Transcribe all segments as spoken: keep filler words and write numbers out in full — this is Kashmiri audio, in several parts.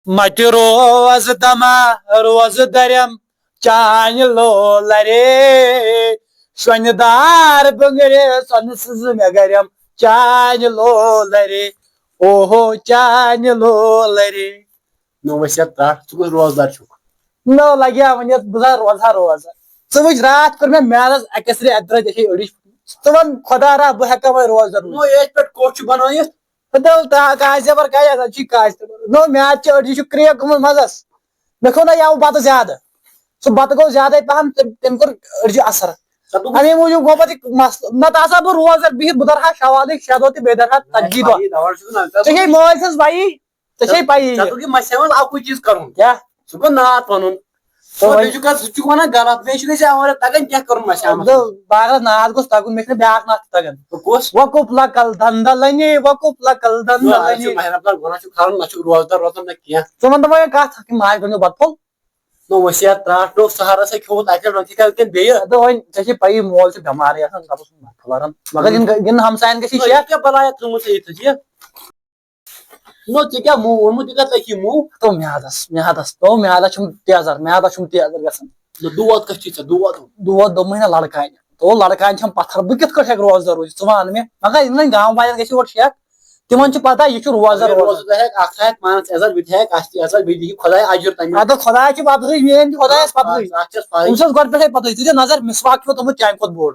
متہِ روز دما روز درم چانہِ لولرے، شۄنہِ دار بنگرِ سۄنہٕ سٕنٛز مےٚ گرم چانہِ لولرے، اوہو چانہِ لولرے۔ نو وصیت ترٛٹھ، ژٕ کُس روزدار چھُکھ؟ نو لگیا ؤنِتھ، بہٕ زن روزٕ ہا روزٕ۔ ژٕ وٕچھ، راتھ کوٚر مےٚ میٛادس اکہِ سرِ اَتہِ درٛاے ژےٚ چھے أڑِج۔ ژٕ وَن خۄدا را، بہٕ ہٮ۪کا وۄنۍ روزدار روٗزِتھ؟ نو ییٚتہِ پٮ۪ٹھ کوٚٹھ چھُ بنٲیِتھ۔ دَل تا کاش زبر کَرِ آسان، چھی کاش زبر۔ نو میٛادٕ چہِ أڑجہِ چھُ کرٛیک گٔمٕژ منٛزس۔ مےٚ کھیوٚو نہ یَوٕ بَتہٕ زیادٕ۔ سُہ بَتہٕ گوٚو زیادَے پَہَم، تٔمۍ، تٔمۍ کوٚر أڑجہِ اَثر۔ ژٕ دوٚپُکھ اَمے موٗجوٗب گوٚو پَتہٕ یہِ مسلہٕ۔ نَتہٕ آسہٕ ہا بہٕ روزدَر بِہِتھ، بہٕ دَرٕ ہا شَوالٕکۍ شےٚ دۄہ تہٕ بیٚیہِ دَرٕ ہا ژَتجی دۄہ۔ یہِ دَوا چھُس نہٕ اَنان۔ ژےٚ چھے مٲلۍ سٕنٛز بَیی، ژےٚ چھے پَیی۔ ژےٚ دوٚپ یہِ مَسہِ منٛز اَکُے چیٖز کَرُن۔ کیٛاہ؟ ژٕ گوٚو ناتھ وَنُن۔ تو ژٕ وۄنۍ چھُکھ، ژٕ چھُکھ وَنان غلط، بیٚیہِ چھُکھ أسۍ اَمہِ وَرٲے تَگان کیٛاہ کَرُن مَسہِ منٛز؟ تہٕ باغَس ناتھ گوٚژھ تَگُن، مےٚ چھُنہٕ بیٛاکھ ناتھ تہِ تَگان۔ تہٕ کُس؟ وَقُف لَکَل دَنٛدَلَنی، وَقُف لَکَل نہ، اَسہِ چھُ دَنٛدَلنی۔ ماہِ رمضان گۄناہ چھُ کھالُن، نہ چھُکھ روزدار روزان نہ کینٛہہ۔ ژٕ وَن تہٕ وۄنۍ کَتھ، یہِ ماجہِ بَنیو بَتہٕ پھوٚل۔ نو وصیت ترٛٹھ، نو سہارا سا کھیوٚوُت اَتہِ پٮ۪ٹھ، وۄنۍ تہِ کَرٕ تٔمۍ بیٚیہِ۔ اَدٕ وۄنۍ ژےٚ چھے پَیی، مول چھُ بٮ۪مارٕے آسان، دَپُس وۄنۍ بَتہٕ پھوٚل رَن۔ مگر یِن، یِن ہمساین گژھِ یہِ نہ، شک۔ یہِ کیٛاہ بَلایا تھٲومٕژ ژےٚ ییٚتہِ یہِ؟ نو، ژےٚ کیٛاہ موٗ ووٚنمُت؟ یہِ کَتہِ لَگہِ یہِ موٗ؟ تو میادس، میادس، تو میادس چھُم تیزر، میادس چھُم تیزر گژھان۔ نہ، دود کَتھ چھُے ژےٚ؟ دود؟ دود دوٚپمَے نہ لڑکانہِ۔ تو لڑکانہِ چھَم پَتھر، بہٕ کِتھ کٲٹھۍ ہٮ۪کہٕ روزدار روٗزِتھ؟ ژٕ وَن مےٚ۔ مگر یِم زَن گامہٕ والٮ۪ن گژھِ یورٕ شیک، تِمن چھُ پَتہ یہِ چھُ روزدار اگر روزدار۔ روزدار ہٮ۪کھ، اَکھ تھاوِ ہٮ۪کھ پانَس عزت، بیٚیہِ تھاوِ ہٮ۪کھ اَسہِ تہِ عزت، بیٚیہِ دِیہِ خۄداے اَجر تَمہِ۔ اَدٕ خۄداے چھُ پَتہٕے، میٲنۍ تہِ خۄدایَس پَتہٕے۔ اَتھ چھَس پَے۔ أمِس ٲس گۄڈٕ پٮ۪ٹھَے پَتہٕے، ژٕ دِ نظر، مسواک چھُ تھوٚمُت چانہِ کھۄتہٕ بوٚڑ۔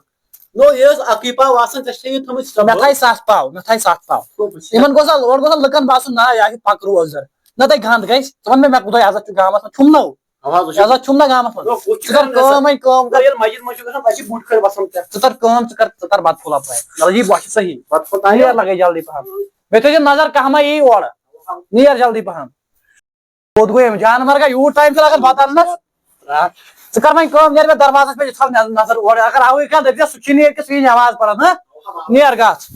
نو، یہِ ٲس اَکٕے پاو آسان، ژےٚ چھےٚ یہِ تھٲومٕژ سۄ مےٚ بٔڑ۔ تھایہِ ستھ پاو، مےٚ تھایہِ ستھ پاو۔ گوٚو بہٕ چھُس یِمن گوٚژھ نہ، اورٕ گوٚژھ نہ لُکن باسُن، نہ، یہِ آسہِ پکھ روزدر۔ نہ تہٕ گنٛد گژھِ۔ ژٕ وَن مےٚ، مےٚ کوٗتاہ عزت چھُ گامَس منٛز؟ چھُم نو۔ اَوا، بہٕ چھُس عزت چھُم نہ گامَس منٛز۔ نو، بہٕ چھُس ژٕ کر کران کٲم عزت۔ وۄنۍ کٲم نو، کر۔ ییٚلہِ مسجد منٛز چھُ گژھان، پَتہٕ چھِ بُڈۍ کھٲلۍ وَسان پٮ۪ٹھ۔ ژٕ کر کٲم، ژٕ کر، ژٕ کر بَتہٕ پھوٚلہ پھرٛاے۔ مطلب، یہِ بۄچھِ صحیح۔ بَتہٕ پھوٚل تام۔ نیر لگے جلدی پہم۔ مےٚ تھٲیزِ نظر، کانٛہہ ما یی اورٕ۔ نیر جلدی پہم۔ کوٚت گوٚو أمۍ؟ جانور گا یوٗت ٹایم چھُ لگان بتہٕ اننس؟ راتھ۔ ژٕ کر وۄنۍ کٲم، نیر مےٚ دروازس پٮ۪ٹھ، یہِ تھاو نظ-، نظر اورٕ۔ اگر اوٕے کانٛہہ دٔپۍ زِ سُہ چھُے نہٕ ییٚتہِ کِس، یہِ نٮ۪ماز پران، ہاں؟ نیر گژھ۔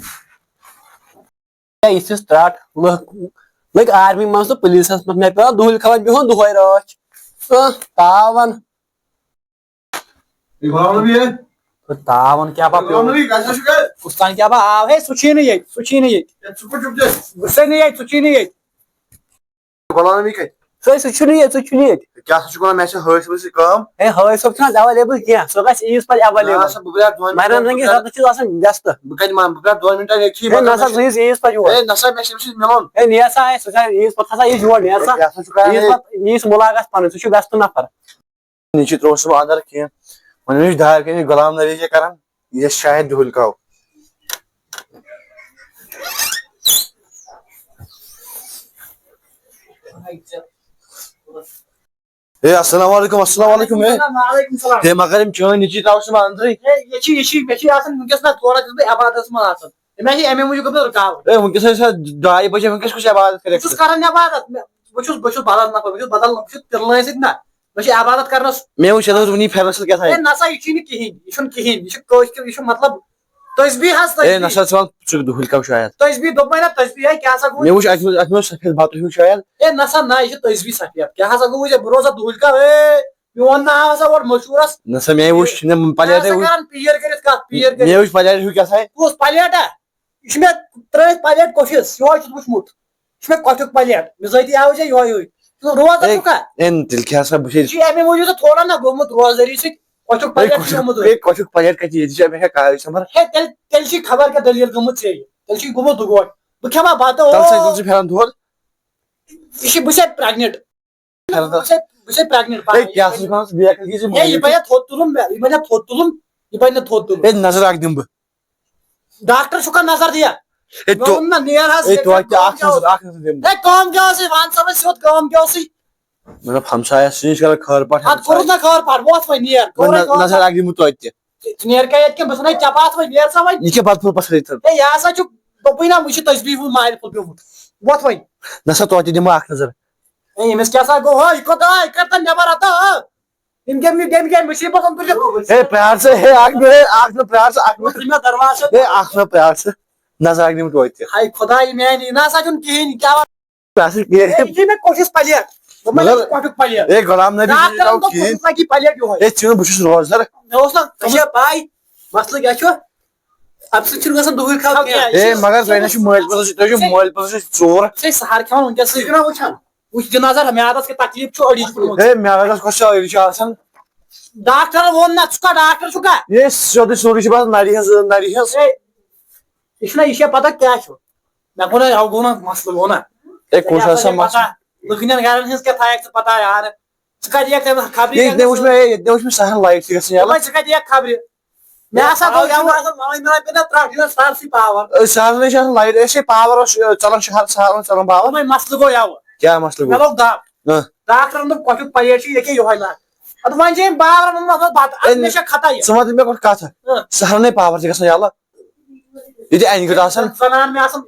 ہے، یہِ چھِس ترٛٹھ۔ لُکھ لٔگۍ آرمی منٛز تہٕ پُلیٖسس منٛز۔ مےٚ پٮ۪وان دُہٕلۍ کھلان بِہُن دۄہے رٲچھ۔ اہ، تاوان۔ یہِ غلام نبی ہے؟ تہٕ تاوان کیٛاہ با پیوٚو؟ غلام نبی، کَتہِ چھُکھ ہے؟ کُس تام کیٛاہ با آو؟ ہے، سُہ چھُے نہٕ ییٚتہِ، سُہ چھُے نہٕ ییٚتہِ۔ ہے، ژٕ کوٚت چھُکھ ژےٚ؟ سُہ چھُے نہٕ ییٚتہِ، سُہ چھُے نہٕ ییٚتہِ۔ غلام نبی کَتہِ؟ سُہ، سُہ چھُنہٕ ییٚتہِ، سُہ چھُنہٕ ییٚتہِ۔ کیٛاہ سا چھُکھ وَنان، مےٚ چھِ حٲج صٲبَس سۭتۍ کٲم؟ ہے، حٲج صٲب چھُنہٕ آز available کینٛہہ، سُہ گژھِ عیٖذ پَتہٕ available۔ نہ سا، بہٕ بیٚہمہٕ دۄن مَرن منٹَن، رنٛگی بہٕ سَتھ چھُس آسان وٮ۪ستہٕ۔ بہٕ کَتہِ مانہٕ، بہٕ بیٚہمہٕ دۄن منٹَن ییٚتھی، ہے، بہٕ نہ سا، کَتہِ سُہ یی عیٖذ پَتہٕ یور۔ ہے، نہ سا، مےٚ چھِ أمِس سۭتۍ مِلُن۔ ہے، نیر سا، ہے، سُہ چھا عیٖذ پَتہٕ ہسا یی یور، نیر سا۔ ہے، کیٛاہ سا چھُکھ کران، عیٖذ ہے؟ پَتہٕ یی سُہ مُلاقات پَنٕنۍ، سُہ چھُ وٮ۪ستہٕ نفر۔ نیٚچی ترٛوو سُہ اَندر کینٛہہ۔ وۄنۍ وٕچھ دارِ کَنہِ غلام نبی کیٛاہ کران، یہِ چھِ شاید دُہُلۍ کاو۔ ہے، السلام علیکم، السلام علیکم، ہے۔ وعلیکم السلام۔ ہے، مگر یِم چٲنۍ نیٚچی ترٛاو سُہ اَندرٕے۔ ہے، یہِ چھِ، یہِ چھِ، مےٚ چھِ آسان وٕنکیٚس نہ تھوڑا چھُس بہٕ عبادتَس منٛز آسان۔ أمۍ آسہِ اَمے موٗجوٗب گٔمٕژ رُکاوٕنۍ۔ ہے، وٕنکیٚس ٲسۍ اَتھ ڈاے بجے، وٕنکیٚس کُس عبادت کَرِ؟ بہٕ چھُس کران عبادت، مےٚ، بہٕ چھُس، بہٕ چھُس بدل نفر، بہٕ چھُس بدل، بہٕ چھُس تِلہٕ لٲنہِ سۭتۍ نہ۔ مےٚ چھِ عبادت کرنس۔ مےٚ وٕچھ، یَتھ اوس وٕنی پھیرنس سۭتۍ کیٛاہ تام۔ ہے، نسا، یہِ چھُے نہٕ کِہیٖنۍ، یہِ چھُنہٕ کِہیٖنۍ، یہِ چھُ کٲشِر، یہِ چھُ مطلب تسبیح حظ، ہے، تسبیح۔ نسا، ژٕ وَن، ژٕ چھُکھ دُہُلۍ کاو شاید۔ تسبیح دۄپمَے نہ، تسبیح، ہے، کیٛاہ سا گوٚو؟ مےٚ وٕچھ، اَتھ منٛز، اَتھ منٛز اوس سفید بَتہٕ ہیوٗ شاید۔ ہے، نسا، نہ، یہِ چھُ تسبیح سفید، کیٛاہ سا گوٚو ژےٚ؟ بہٕ روزا دُہُلۍ کاو، ہے، میون ناو ہسا اورٕ مشہوٗرس۔ نسا، مےٚ وٕچھ، نہ، پلیٹ مےٚ ہسا وٕچھ۔ کران پیٖر کٔرِتھ کَتھ، پیٖر کٔرِتھ۔ مےٚ وٕچھ پلیٹ ہیوٗ کیٛاہ سا۔ کُس پلیٹ ہا؟ یہِ چھُ مےٚ ترٛٲوِتھ پلیٹ کۄٹھِس، یِہوٚے چھُس وٕچھمُت۔ یہِ چھُ مےٚ کۄٹھیُک پلیٹ، بِذٲتی آوُے ژےٚ یِہوٚے ہیوٗ۔ ژٕ روزدار ہے، چھُکھا؟ ہے، تیٚلہِ کیٛاہ سا بہٕ چھُس۔ یہِ چھُ اَمے موٗجوٗب ژٕ تھوڑا نہ گوٚمُت روزدٲری سۭتۍ، کۄٹھیُک ہے، پلیٹ چھُ کۄٹھیُک، گوٚمُت ہے، أتھۍ۔ کۄٹھیُک پلیٹ کَتہِ چھِ؟ ییٚتہِ چھِ مےٚ کاغذ سَمبَر۔ ہے، تیٚلہِ، تیٚلہِ چھِ خبر کیٛاہ دٔلیٖل گٔمٕژ ژےٚ۔ تیٚلہِ چھُے گوٚمُت دُگوٹ۔ بہٕ کھٮ۪مہٕ ہا بَتہٕ، تَلہٕ سا، او۔ تیٚلہِ چھِ پھیران دۄد۔ یہِ چھِ، بہٕ چھَس pregnant۔ پھیران بہٕ چھَس، بہٕ چھَس pregnant ہے، پانہٕ۔ کیٛاہ سا چھُکھ وَنان ژٕ؟ بے عقل کہِ ژٕ ہے، یہِ مٲلِس۔ بَنہِ ہا تھوٚد تُلُن، مےٚ، یہِ بَنہِ ہا تھوٚد تُلُن، یہِ بَنہِ نہٕ تھوٚد تُلُن۔ ہے، نظر اَکھ دِمہٕ بہٕ۔ ڈاکٹر چھُکھا نظر دِیا؟ ہے، مےٚ تو-، ووٚن نہ، نیر حظ، ہے، ییٚتہِ توتہِ کٲم اَکھ کیٛاہ نظر، ٲس؟ اَکھ نظر دِمہٕ بہٕ۔ ہے، کٲم کیٛاہ ٲسٕے؟ وَن سا وۄنۍ سیوٚد، کٲم کیٛاہ ٲسٕے؟ مطلب، ہمسایَس نِش کَران خٲر پاٹھ، اَدٕ کوٚرُس ہمسایَس۔ نہ خٲر پاٹھ، وۄتھ وۄنۍ نیر، وۄنۍ کوٚرُے نہ-، کٲم نظر کیٛاہ؟ اَکھ دِمہٕ بہٕ توتہِ تہِ۔ ژٕ، ژٕ نیر کَتہِ کِنہٕ بہٕ ژھٕنے ژےٚ پَتھ وۄنۍ، نیر سا وۄنۍ۔ یہِ کیٛاہ بَتہٕ پھوٚل پَتھرٕے تھٲو؟ ہے، یہِ ہسا چھُ دوٚپُے نہ، وۄنۍ چھُ تسبیح وُن مالہِ پھوٚل پیوٚمُت۔ وۄتھ وۄنۍ۔ نہ سا، توتہِ دِمہٕ بہٕ اَکھ نظر۔ ہے، أمِس کیٛاہ سا گوٚو؟ ہا، یہِ کوٚت آو؟ یہِ کَر تَن نٮ۪بَر اَتھ، ہا؟ أمۍ کیٛاہ، أمۍ کیٛاہ، أمۍ کیٛاہ مُصیٖبت اوٚن تُلِتھ؟ ہے، پیار ژٕ، ہے، اَکھ مِنٹ، ہے، اَکھ مِنٹ، پیار ژٕ، اَکھ مِنٹ۔ ژٕ مےٚ دروازٕ۔ ہے، اَکھ مِنٹ، پیار ژٕ۔ نظر اَکھ دِمہٕ توتہِ تہِ۔ ہاے خۄداے میٛانہِ، یہِ نہ سا چھُنہٕ کِہیٖنۍ، یہِ کیٛاہ وَنان؟ پیار ژٕ کِہیٖنۍ۔ ہے، یہِ چھِ مےٚ کوٚٹھِس پَلیٹ۔ دوٚپمَے، مگر یہِ چھِ کوٚٹھُک پَلیٹ۔ ہے، غلام نبی، ڈاکٹرَن دوٚپ، کِہیٖنۍ۔ کوٚٹھِس لَگہِ پَلیٹ یِہوٚے۔ ہے، ژٕ وَن، بہٕ چھُس روزدَر۔ مےٚ اوس نہ، ژےٚ چھےٚ پَے، مسلہٕ کیٛاہ چھُ؟ اَمہِ سۭتۍ چھُنہٕ گژھان دُہٕے کھاو کھاو کینٛہہ۔ کینٛہہ۔ ہے، مگر تۄہہِ نہ چھُ مٲلۍ پوٚزُے، تۄہہِ چھُو مٲلۍ پوٚزُے ژوٗر۔ ژےٚ سہار کھٮ۪وان وٕنکیٚس سۭتۍ۔ ژٕ چھُکھ نا وٕچھان؟ وٕچھ دِ نظر، میادس کیٛاہ تکلیٖف چھُ، أڑِج چھُ۔ ہے، میادس کۄس چھِ أڑِج چھِ آسان؟ ڈاکٹر ووٚن نہ، ژٕ کتھ ڈاکٹر چھُکھا؟ ہے، سیوٚدُے سورُے چھُ باسان نرِ ہٕنٛز، نرِ ہٕنٛز۔ ہے، یہِ چھُنہ، یہِ چھےٚ پتہ کیٛاہ چھُ؟ مےٚ گوٚو نہ، یَوٕ گوٚو نہ مسلہٕ، گوٚو نہ۔ ہے، کُس ژےٚ ہسا چھےٚ مسلہٕ؟ پتہ، لُکہٕ ہٕنٛدٮ۪ن گرن ہٕنٛز کیٛاہ تھایَکھ ژٕ پتہ یارٕ؟ ژٕ کتہِ یِکھ تٔمِس خبرِ ییٚتہِ کیٛاہ مےٚ وٕچھ گژھان؟ مےٚ، ییٚتہِ مےٚ وٕچھ مےٚ سہرن لایٹ تہِ گژھان یَلہٕ۔ دوٚپمَے ژٕ کتہِ یِکھ خبرِ؟ مےٚ ہسا گوٚو یَوٕ۔ آسان مَلٲے مِلٲے پٮ۪ٹھ ترٛٹھ یِوان سارسٕے پاوَر۔ أسۍ سہرن چھِ آسان لایٹ، أسے پاوَر اوس، یہِ، ژَلان شہر، سہرن ژَلان پاوَر۔ دوٚپمَے مسلہٕ گوٚو یَوٕ۔ کیٛاہ مسلہٕ مےٚ گوٚو؟ لوٚگ دَب۔ ہہ۔ ڈاکٹرن دوٚپ، "کۄٹھیُک پلیٹ چھُ ییٚکیٛاہ یِہوٚے لَتھ۔" اَدٕ وۄنۍ چھِ أمۍ پاورَن منٛز مطلب بَتہٕ، اَدٕ ہے، مےٚ چھےٚ خطا یہِ۔ ژٕ وَن تہٕ مےٚ گۄڈٕ کَتھ۔ ہہ۔ سہرنٕے پاوَر چھِ گژھان یَلہٕ۔ ییٚتہِ اَنہِ گٔٹۍ آسان۔ زَنان مےٚ آسان،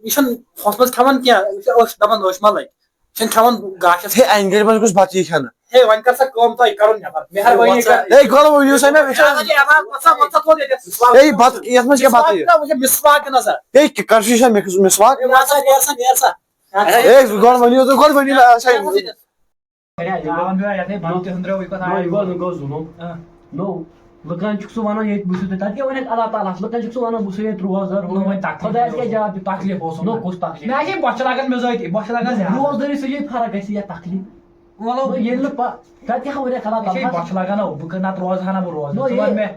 یہِ چھُنہٕ ہۄس منٛز کھٮ۪وان کینٛہہ، یہِ چھُ أچھ دَپان أچھ مہ لَگہِ۔ یہِ چھُنہٕ کھٮ۪وان گاسَس۔ ہے، اَنہِ گٔٹۍ منٛز کُس بَتہٕ یی کھٮ۪نہٕ؟ ہے، وۄنۍ کر سا کٲم، تۄہہِ کَرُن نٮ۪بر۔ مہربٲنی وَن سا۔ کر۔ ہے، گۄڈٕ ؤنِو سا مےٚ، مےٚ چھُ۔ اَدٕ یہِ عباد، وَن سا، وَن سا تھوٚد ییٚتٮ۪تھ۔ ہے، بَتہٕ، یَتھ منٛز کیٛاہ بَتہٕ یہِ؟ وٕچھ، مِسواک دِ نظر۔ ہے، کر چھُ یہِ چھا مِس-، مِسواک؟ ہے، وَن سا، نیر سا، نیر سا۔ ہے، گۄڈٕ ؤنِو تُہۍ، گۄڈٕ ؤنِو مےٚ، اچھا۔ ہے، یہِ گوٚو، یہِ گوٚو ظُلُم۔ آ۔ نو، لُکن چھُکھ ژٕ وَنان ییٚتہِ وٕچھِو تُہۍ، تَتہِ کیٛاہ وَنٮ۪کھ اللہ تعالیٰ ہَس؟ لُکن چھُکھ ژٕ وَنان بہٕ چھُسو ییٚتہِ روزدار۔ نو، وۄنۍ تکلیٖف خۄدایَس کیٛاہ جواب دِتھ؟ تکلیٖف اوسُم نو، نہٕ۔ کُس تکلیٖف؟ مےٚ چھے بۄچھِ لَگان بِذٲتی، بۄچھِ لَگان زیادٕ۔ روزدٲری سۭتۍ چھے فرق گژھِ یا تکلیٖف؟ وَلہٕ۔ نو، ییٚلہِ نہٕ پَ-، تَتہِ کیٛاہ وَنٮ۪کھ اللہ یہِ چھے تعالیٰ ہَس؟ بۄچھِ لَگان، نو، بہٕ کَرٕ نَتہٕ روزٕ ہا نہٕ بہٕ روزٕ۔ نو، ژٕ وَن یہِ مےٚ۔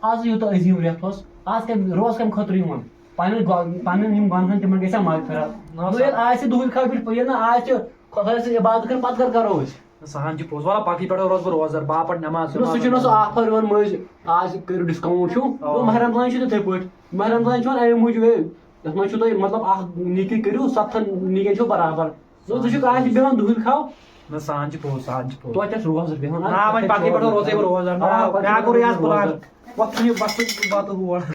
آز یوٗتاہ عظیٖم رٮ۪تھ اوس، آز کَمہِ، روز کَمہِ خٲطرٕ یِوان؟ پَنٕنٮ۪ن گۄ-، پَنٕنٮ۪ن یِم گۄنہَن تِمَن گژھِ ہا مغفرت۔ نہ نو، سا۔ ییٚلہِ آسہِ دُہٕلۍ خٲطرٕ، ییٚلہِ نہٕ آسہِ خۄدایَس سۭتۍ عبادت کَرٕنۍ، پَتہٕ کَر کَرو أسۍ؟ سہن چھِ پوٚز۔ وَلہٕ پَکٕے پٮ۪ٹھ روزٕ بہٕ روزدار، باپَر نٮ۪ماز نہ، سُہ وٮ۪ماز چھُنہٕ سُہ اَنُن۔ آفر یِوان مٔنٛزۍ، آز کٔرِو discount چھُو۔ اَوا۔ مگر مہرمضان چھُ تِتھَے پٲٹھۍ۔ مہرمضان چھُ وَنان اَمہِ موٗجوٗب، ہے، یَتھ منٛز چھُو تُہۍ، مطلب، اَکھ نیٖکی کٔرِو، سَتَن نیٖکٮ۪ن چھُو برابر۔ نہ، ژٕ چھُکھ آسہِ بیٚہوان دُہٕلۍ کھاو۔ نہ، سہن چھِ پوٚز، سہن چھِ پوٚز۔ توتہِ چھَس روزدار بیٚہوان، آ، وۄنۍ پَکٕے پٮ۪ٹھ روزَے بہٕ روزدار۔ آ، نہ، پَکٕے مےٚ ہا کوٚر پٮ۪ٹھ یہِ آز روزدار۔ Plan۔ وۄتھ ژھٕنِو، بَس ژٕ، بہٕ واتہٕ ہور۔